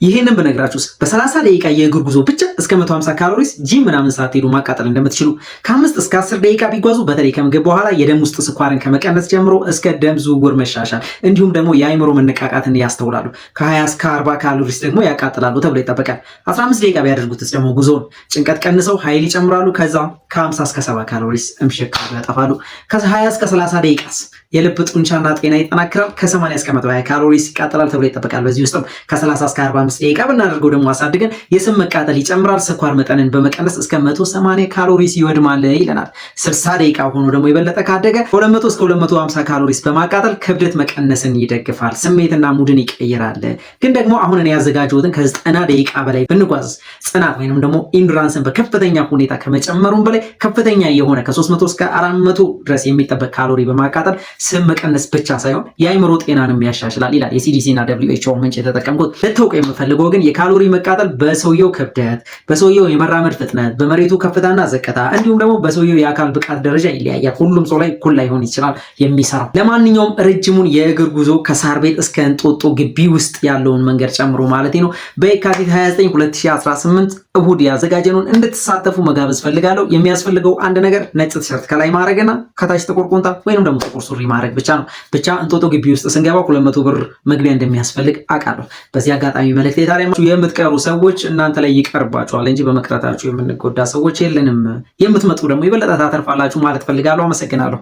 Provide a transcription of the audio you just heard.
ይህንን ብነግራችሁስ በ30 ደቂቃ የእግር ጉዞ ብቻ እስከ 150 calories gym ምናምን ሳትሄዱ ማቃጠል እንደምትችሉ፣ ከ5 እስከ 10 ደቂቃ ቢጓዙ በተለይ ከምግብ በኋላ የደም ውስጥ ስኳርን ከመቀነስ ጀምሮ እስከ ደም ዝውውር መሻሻል እንዲሁም ደግሞ የአይምሮ መነቃቃትን ያስተውላሉ። ከ20 እስከ 40 calories ደግሞ ያቃጥላሉ ተብሎ ይጠበቃል። 15 ደቂቃ ቢያደርጉትስ ደግሞ ጉዞውን ጭንቀት ቀንሰው ኃይል ይጨምራሉ። ከዛ ከ50 እስከ 70 calories እምሽክ ያጠፋሉ። ከ20 እስከ 30 ደቂቃስ የልብ ጡንቻና ጤና ይጠናክራል። ከ80 እስከ 120 calories ይቃጠላል ተብሎ ይጠበቃል። በዚህ ውስጥም ከ30 እስከ 45 ደቂቃ ብናደርገው ደግሞ አሳድገን የስብ መቃጠል ይጨምራል። ስኳር መጠንን በመቀነስ እስከ 180 calories ይወድማል ይለናል። 60 ደቂቃ ሆኖ ደግሞ የበለጠ ካደገ 200 እስከ 250 calories በማቃጠል ክብደት መቀነስን ይደግፋል። ስሜትና mood ን ይቀይራል። ግን ደግሞ አሁን እኔ ያዘጋጀሁትን ከ90 ደቂቃ በላይ ብንጓዝ ጽናት ወይንም ደግሞ endurance ን በከፍተኛ ሁኔታ ከመጨመሩም በላይ ከፍተኛ የሆነ ከ300 እስከ 400 ድረስ የሚጠበቅ ካሎሪ በማቃጠል ስብ መቀነስ ብቻ ሳይሆን የአይምሮ ጤናንም ያሻሽላል ይላል የ CDC እና WHO ምንጭ የተጠቀምኩት። ልታውቁ የምፈልገው ግን የካሎሪ መቃጠል በሰውየው ክብደት፣ በሰውየው የመራመድ ፍጥነት፣ በመሬቱ ከፍታና ዝቅታ እንዲሁም ደግሞ በሰውየው የአካል ብቃት ደረጃ ይለያያል። ሁሉም ሰው ላይ እኩል ላይሆን ይችላል የሚሰራው። ለማንኛውም ረጅሙን የእግር ጉዞ ከሳር ቤት እስከ እንጦጦ ግቢ ውስጥ ያለውን መንገድ ጨምሮ ማለት ነው በየካቲት 29 2018 እሁድ ያዘጋጀነውን እንድትሳተፉ መጋበዝ ፈልጋለሁ። የሚያስፈልገው አንድ ነገር ነጭ ቲሸርት ከላይ ማድረግና ከታች ጥቁር ቁምጣ ወይንም ደግሞ ጥቁር ሱሪ ማድረግ ብቻ ነው። ብቻ እንጦጦ ግቢ ውስጥ ስንገባ 200 ብር መግቢያ እንደሚያስፈልግ አውቃለሁ። በዚህ አጋጣሚ መልእክቴ ታዲያ የምትቀሩ ሰዎች እናንተ ላይ ይቀርባችኋል እንጂ በመቅረታችሁ የምንጎዳ ሰዎች የለንም። የምትመጡ ደግሞ የበለጠ ታተርፋላችሁ ማለት ፈልጋለሁ። አመሰግናለሁ።